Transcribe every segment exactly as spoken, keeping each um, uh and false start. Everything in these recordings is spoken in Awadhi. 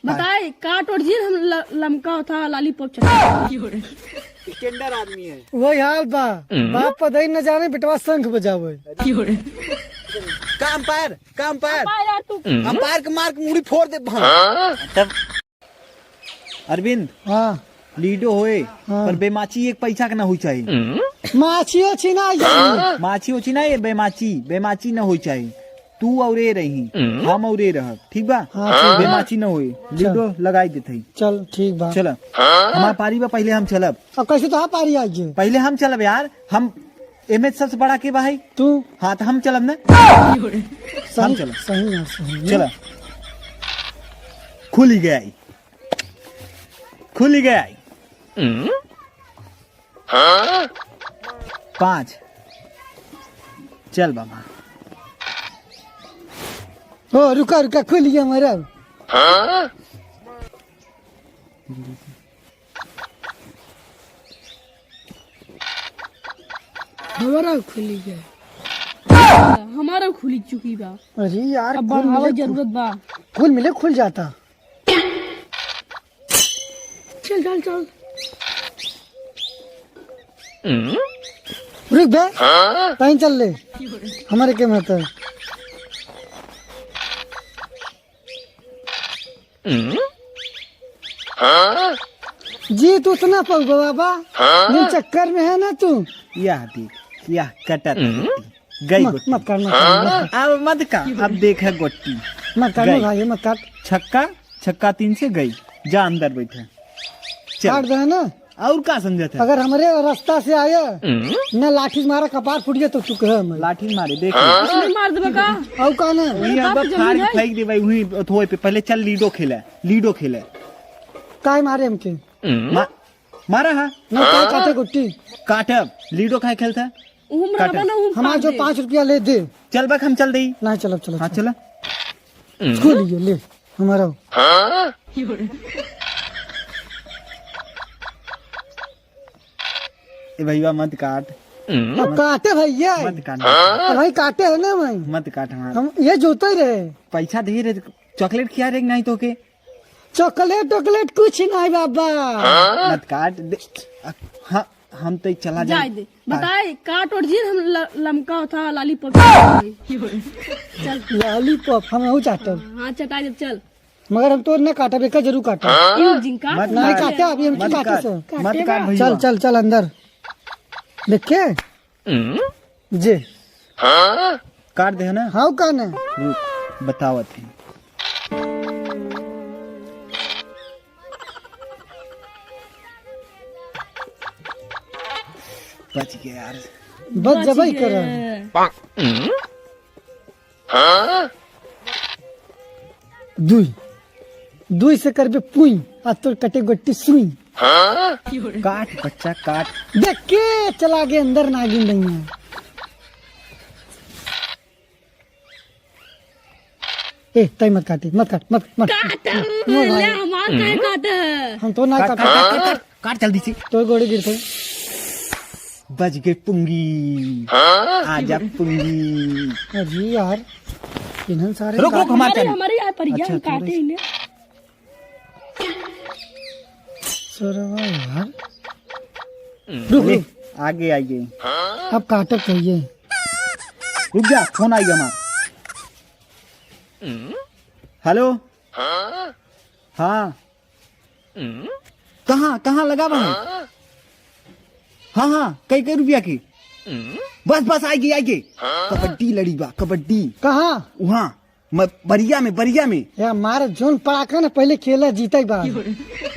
बताए, काट और जीर हम ल-, लमका होता, lollipop चटनी। Standard आदमी है। वही हाल बा। बाप पदई न जाने, बेटवा शंख बजावे। का umpire, का umpire? Umpire यार तू। Umpire के मार के मुड़ी फोड़ दे भाई। तब अरविंद, हाँ। Ludo होए, हाँ। पर बेमाची एक पैसा के ना होई चाही। माछी ओछी ना आई जाई। माछी ओछी ना, ये बेमाची, बेमाची ना होई चाही। तू और ये रही, हम और ये रहब, ठीक बा? हाँ, ठीक बा। बेमाची ना होई, चल। Ludo लगाई देत हई। चल, ठीक बा। चल, हमार पारी बा, पहले हम चलब। अब कैसे तो पारी आई जे? पहले हम चलब यार, हम एमे सबसे बड़ा के बा है? तू। हाँ, तो हम चलब ना। सही, हम चलब। सही है, सही है। चल, खुली गई। खुली गई। पाँच। चल बाबा। ओ, रुका, रुका, खुल गया हमारा। हमारा खुली गया। हमारा खुली चुकी बा। अरे यार, अब खुल मिले, बढ़ावे जरूरत बा। खुल मिले, खुल जाता। चल, चल, चल। रुक बे, कहीं चल ले। हमारे के मत है। जी, तू तो ना पाऊगा बाबा। जिन चक्कर में है ना तू। यह देख, यह कटत। गई मत, गोटी। मत कर, मत कर, मत कर। अब मत कर, अब देख है गोटी। मत कर, गई। मत भाई, मत कर। छक्का, छक्का तीन से गई। जा अंदर बैठे। चल। काट दे ना। और का समझत है? अगर हमरे रास्ता से आया, ना लाठी से मारा, कपार फूट गया तो तू कहे मैं। लाठी मारे, देख ले। इसने मार देबे का? और का ना? ये बाप अब जमीन फाड़ के है। फेंक देबे वहीं थोए पे। पहले चल Ludo खेले, Ludo खेले। काहे मारे हमके? मा-, मारा है? ना, काहे काटे गुट्टी? काटब, Ludo काहे खेलता है? उहम काटब। रहबा ना, उहम हमार काट जो दे। पाँच रुपया ले दे। चल बक, हम चल देई। ना, चलब, चलब, हाँ, चलब। चला। इसको लिए, ले, हमारा। ए भैया, मत काट। अब काटे भैया। मत काट। अब भाई काटे है ना भाई। मत काट हमार। हम ये जोते रहे। पैसा दे रहे, chocolate खिया रहे कि नहीं तो के? Chocolate टोकलेट कुछ नहीं बाबा। मत काट दे। हाँ, हम तो चला जाए जाए। दे। बताए, काट और जीर हम ल-, लमका होता, lollipop चटाई। चल। Lollipop हम हूँ चाटब। हाँ, चटाई दे, चल। मगर हम तो ना काटब, एक जरूर काटब। यू जिंका। मत नहीं काट। काटे, अभी हम मत काटे काट। से। मत काटे काट बा। भैया। चल, चल, चल अंदर। देखे? जे। काट दे है ना? हाँ, का ना? रुक, बतावत है। बच गया यार। बच बच जबई गया। करे। दुई। दुई से करबे पुई, आ तोर कटे गोटी सुई। काट बच्चा काट। देख के चला गए अंदर नागिन दैया। ए, तई मत काटी, मत काट, मत, मत। काट, नो भाई। ले, हमार काहे काट है? हम तो ना काट, काट। काट, काट, काट, काट जल्दी से। तो गोड़े गिरते। बच गए पुंगी। आजा पुंगी। अजी यार, इन्हन सारे रुक, रुक, हमार हमारे, चल। हमारे यार पर अच्छा, काटे थोड़े इन्हें। सरवा यार। रुक, ले, रुक। आगे, आगे। अब काटक चाहिए। रुक जा, फोन आइगा हमार। हेलो। हाँ। कहाँ, कहाँ लगा वहाँ? हाँ, हाँ, कई, कई रुपया की? बस, बस, आइगे, आइगे। कबड्डी लड़ी बा, कबड्डी। कहाँ? वहाँ, म-, बरिया में, बरिया में। या मार जोन पड़ाका ना, पहले खेला जीता ही बा।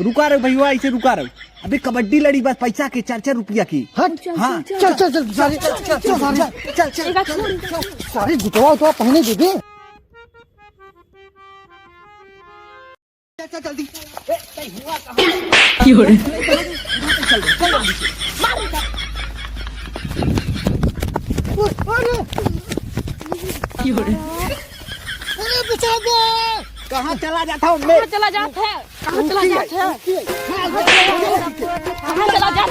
रुका रहो भैया, ऐसे रुका रहो। अबे कबड्डी लड़ी बा, पैसा के, चार चार रुपया की। हट। हाँ। चल, चल, चल, सारे, चल, चल, सारे, एका छोड़। चल, सारे जुतवा उतवा पहने देबे। चल, चल, जल्दी। ए, ए, हुआ कहाँ? क्यों रे? चल, चल, जल्दी से। मार इधर। अरे। क्यों रे? अरे, बचा दे। कहाँ चला जाता हूँ मैं? कहाँ चला जाता है? कहाँ चला जाता है? कहाँ चला जाता है? कहाँ चला जाता है?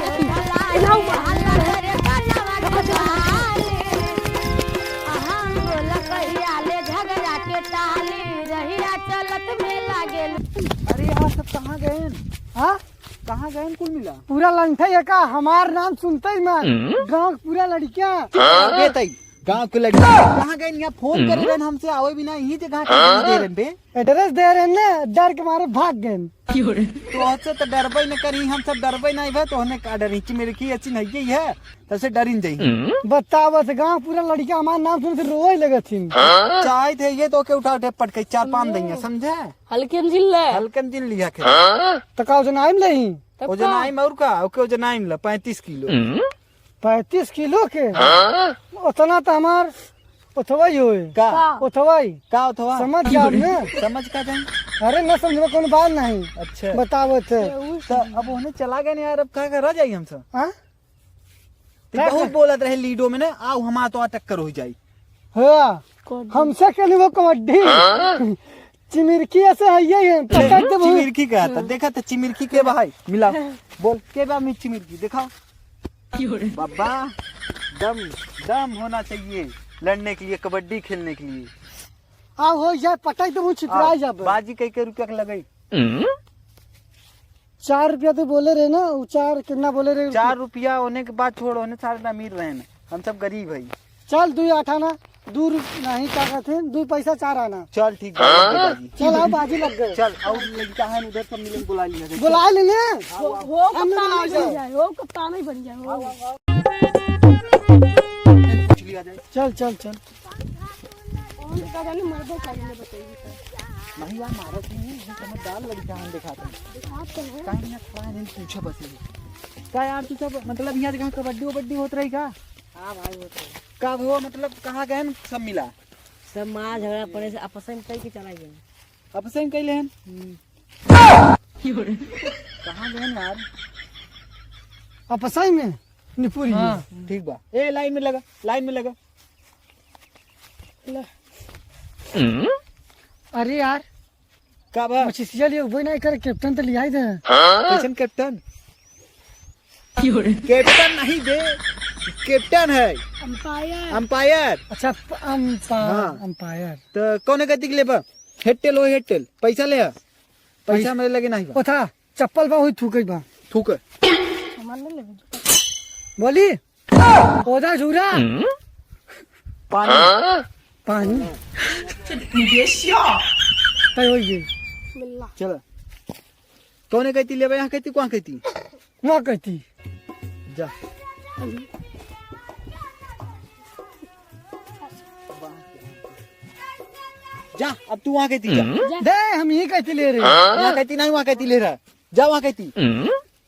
हम बोला कहिया ले झगड़ा के टाली, रहिया चलत में लागेल। अरे यार, सब कहाँ गएन? हाँ? कहाँ गएन कुल मिला? पूरा लंठा है का? हमार नाम सुनते ही मैं। हम्म? गाँव के पूरा लड़कियाँ। हाँ? बेतई, गाँव के लड़कियाँ। कहाँ गएन? यहाँ फोन करे रहन हमसे, आवे भी ना, यहीं से कहाँ हाँ? दे रहन बे? एड्रेस दे रहन ना, डर के मारे भाग गएन। तो हमसे तो डरबे न करी, हम सब डरबे नहीं भा, तो हमें का डरी? चिमिरकी अच्छी नहीं है, तसे डरिन जाई। बतावत गाँव पूरा लड़कियाँ हमार नाम सुन के रोए लगत हिन। चाहे थे ये तो के उठा उठे पटके चार पान देंगे, समझे? हल्के में जिन ले। हल्के में जिन लिया के। तो का ओजनाई में लेही? तब ओजनाई का? में और का? ओके ओजनाई में ला, पैंतीस किलो। पैंतीस किलो के? उतना तो हमार ओथवा ही होए। का? का? ओथवा ही। का ओथवा? समझ जाओ ना। समझ का जाए? अरे ना समझबा, कौन बात नहीं। अच्छा। बतावत है। तो अब उन्हें चला गए ना यार, अब का करा जाई हमसे? हाँ? ते का बहुत कर- बोलत रहे लीडो में ना, आओ हमार तो टक्कर हो जाई। हाँ, कौन? हमसे के वो कबड्डी। चिमिरकी ऐसे है, ये है, पटक देबो। चिमिरकी का था, देखा तो चिमिरकी के भाई, मिला, बोल, के बा मी चिमिरकी, दिखाओ। बाबा, दम, दम होना चाहिए लड़ने के लिए, कबड्डी खेलने के लिए। आओ हो जाए, पटक देबो, छितरा जाबे। बाजी कई के रुपया के लगई? चार रुपया तो बोले रहे ना, वो चार कितना बोले रहे? चार रुपया होने के बाद छोड़, होने सारे अमीर रहे ना, हम सब गरीब है। चल, दुई आठ आना, दू रुप-, नहीं, का कहते हैं, दुई पैसा चार आना। चल, ठीक बा, लग गए बाजी। चल, आओ, बाजी लग गए। चल, और लड़का है उधर, सब मिलन बुला लिया जाए। बुला लेने। वो, वो हम कप्तान ना ही बन जाए। जाए, वो कप्तान ही बन जाए, वो। पूछ लिया जाए। चल, चल, चल। कौन का जाने मर्दों का जाने बताइए तो। नहीं यार, मारत नहीं है, ये समझदार लड़का हम दिखाते हैं। दिखाते हैं। काहे ना खड़ा है, नहीं पूछा बस ये। का यार, तू सब, मतलब, यहाँ जगह कबड्डी वबड्डी होत रही का? हाँ भाई, होत रही। कब हो, मतलब, कहाँ गए न सब मिला? सब मार झगड़ा पड़े से आपस में कई के चला गए। आपस में कई लेहन? हम्म। कहाँ गए न यार? आपस में निपुरी। हाँ। ठीक बा, ए, लाइन में लगा, लाइन में लगा। अरे यार, का बा? मछिसिया लिए उबे नहीं करे, कैप्टन तो लिया ही दे। कैसन कैप्टन? कैप्टन नहीं बे, कैप्टन है। अंपायर। अंपायर। अच्छा, प-, अंपा-, हाँ। अंपायर। तो कौन गति के लेबा? हेड टेल हो, हेड टेल। पैसा ले आ। पैसा पैसा मेरे लगे नहीं बा। ओ था, चप्पल बा, वही थूके बा। थूके। बोली? ओदा झूरा। पानी। पानी। तय होई गई। चला। कौने कहती लेबे, यहाँ कहती, कहाँ कहती? वहाँ कहती। जा। जा, अब तू वहाँ कहती जा। दे, हम यही कहती ले रहे। यहाँ कहती नहीं, वहाँ कहती ले रहा। जा, वहाँ कहती।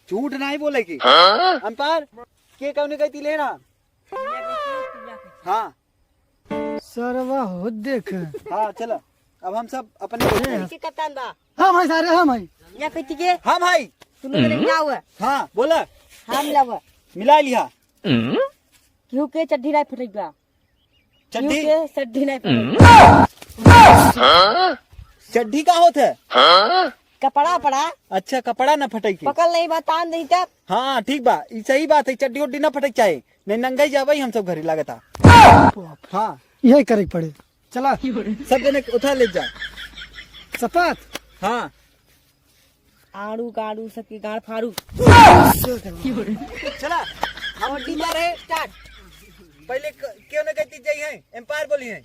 झूठ नहीं बोले की। अंपायर, के कौने कहती ले रहा? हाँ। सरवा हो देख। हाँ, चला। अब हम सब अपने ए। के कप्तान बा। हाँ भाई, सारे हाँ भाई। या कहती के? हाँ भाई। तू लोग ने क्या हुआ? हाँ, बोला। हम लावा। मिला लिया। क्यों के चड्ढी नहीं फटेगा? चड्ढी? क्यों के चड्ढी नहीं फटेगा? चड्ढी का होत है? कपड़ा, पड़ा। अच्छा, कपड़ा ना फटे के। पकड़ नहीं बा, तान नहीं तब। हाँ, ठीक बा, ई सही बात है, चड्ढी उड्ढी ना फटे के चाहे, नहीं नंगा ही जाबे हम सब घरे लागता। हाँ। यही करे के पड़े। चला। सब जने उठा ले जा। सपात। हाँ। आड़ू गाड़ू सबके गाड़ फाड़ू। चला। हम टीमर है। स्टार्ट। पहले क-, क्यों ना कहती जय है, अंपायर बोली है।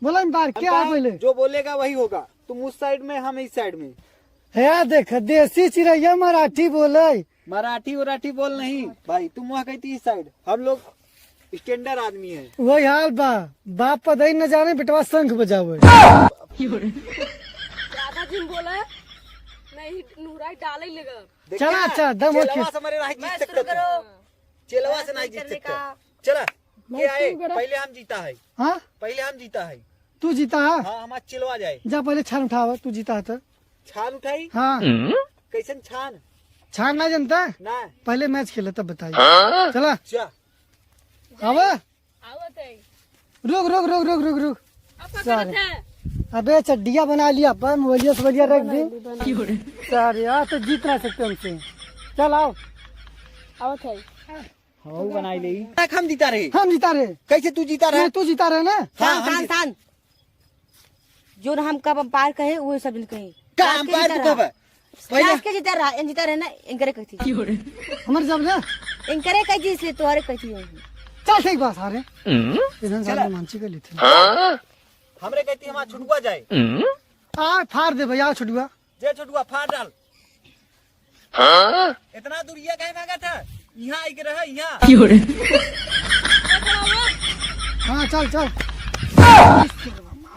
बोला अंपायर, क्या है अंपायर पहले? जो बोलेगा वही होगा। तुम उस साइड में, हम इस साइड में। है देख, देसी चिरैया मराठी बोले। मराठी उराठी बोल नहीं भाई, तुम वहाँ कहती इस साइड, हम लोग स्टैंडर्ड आदमी है। वही हाल बा, बाप पदई न जाने, बेटवा शंख बजावे। ज्यादा जिन बोले, नहीं नुहराई डाले लगा। देखा? चला, अच्छा, दम हो चेलवा चुप। से हमारे राह जीत मैं सकते शुरू थे। करो। चेलवा से मैं नहीं जीत करने सकते। का। चला, मैं ये आए, शुरू करो। पहले हम जीता है। हाँ? पहले हम जीता है। तू जीता है? हाँ, हमारा चेलवा जाए। जा पहले छान उठावा, तू जीता है तो। छान उठाई? हाँ। कैसन छान? छान ना जनता? ना। पहले मैच खेले तब बताई। हाँ? चला। जा। आवा। आवत है। रुक, रुक, रुक, रुक, रुक, रुक। अब का सारे। करत है? अबे चड्डिया बना लिया, अपन मोबाइलिया सोबाइलिया रख दे। बना ली, बना ली। सारे, आज तो जीत ना सकते हमसे। चल आओ। आवत है। हाँ, वो बनाई ले। हम जीता रहे। हम जीता रहे। कैसे तू जीता रहे? नहीं, तू जीता रहे ना। हाँ, शान, हम शान, जीत- शान। जो हम कब अंपायर कहे, वो सब दिन कहे। का शान के अंपायर जीता तू रहा। कब है? पहले आज के जीता रहा, इन जीता रहे ना, इनकरे कहती। हमारे जब ना। इनकरे कहती इसलिए तुम्हारे कहती हूँ। चल ठीक बात सारे। हम्म? इधर चला। सारे मानसी कर लेते हैं। हाँ? हमरे कहती हमारा छुटुआ जाए। हम्म? आ, फाड़ दे भैया, छुटुआ। जे छुटुआ, फाड़ डाल। हाँ? इतना दूर ये कहे भागा था? यहाँ आई के रहा, यहाँ। क्यों रे? हाँ, चल, चल।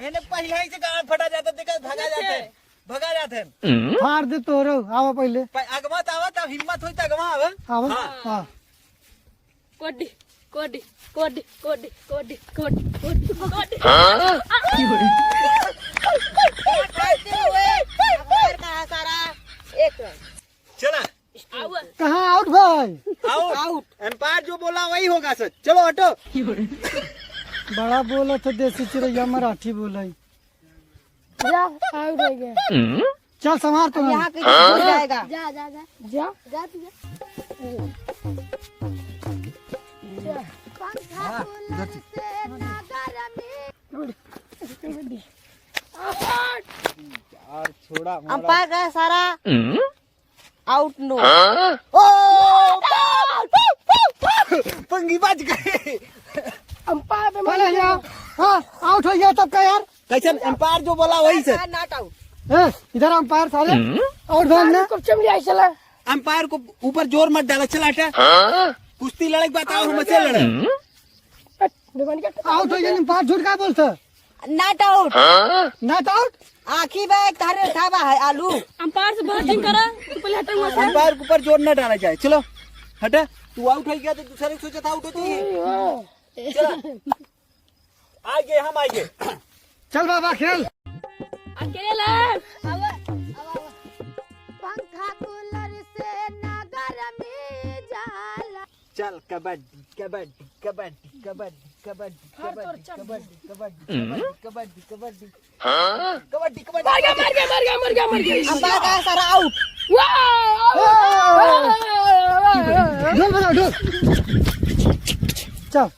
मैंने पहले ही से गाँड फटा जाता, देखा, भागा जाते। भगा जात हैं। फाड़ दे तोरो, आवा पहले। प-, अगवा त आवा, तब हिम्मत होई त अगवा आवा। आवा। हाँ। हाँ। कोडी, कोडी, कोडी। करते हुए, अखबार का सारा एक रन। चला। आउट। कहाँ आउट भाई? आउट। आउट। एम्पायर जो बोला वही होगा सर। चलो हटो। बड़ा बोला तो देसी चिरैया मराठी बोला ही। जा, आउट हो गया। चल, संभार तो अब नहीं। यहाँ के गिर जाएगा। जा, जा, जा। जा। जा तू जा। जा। पंखा हाँ, कूलर इधर से। से ना गर्मी। यार, छोड़ा, मोड़ा। अंपायर का सारा आउट नो। हाँ? ओ! पंगी बच गए। अंपायर पे पहले मार यहाँ। हाँ, आउट हो गया तब का यार। कैसन अंपायर जो बोला वही से। Not out. ए, इधर अंपायर सारे। हम्म? आउट भाई ने। को चमड़ी आई चला। अंपायर को ऊपर जोर मत डाला, चला हटा। हाँ? कुश्ती लड़े के बताओ, हम से लड़े। हम्म? आउट हो गया, अंपायर झूठ का बोलता? Not out. हाँ? Not out? आँखी बा, एक तारे उठावा है आलू। अंपायर से बात नहीं करा, तू पहले हटा हुआ से। अंपायर के ऊपर जोर ना डाला जाए। चलो, हटा, तू आउट हो गया तो दूसरे सोचा था आउट होती है। चलो, आइए, हम आइए। चल बाबा खेल। अकेला। पंखा कूलर से ना गर्मी जाला। चल कबड्डी, कबड्डी, कबड्डी, कबड्डी, कबड्डी, हर तोर कबड्डी, चड्डी। कबड्डी, कबड्डी, हम्म? कबड्डी, कबड्डी, कबड्डी। हाँ? कबड्डी, कबड्डी, मर गया, कबड्डी। मर गया, मर गया, मर गया, मर गया। अंपायर का सारा आउट। वाह! ढोल बजाओ, ढोल। चल।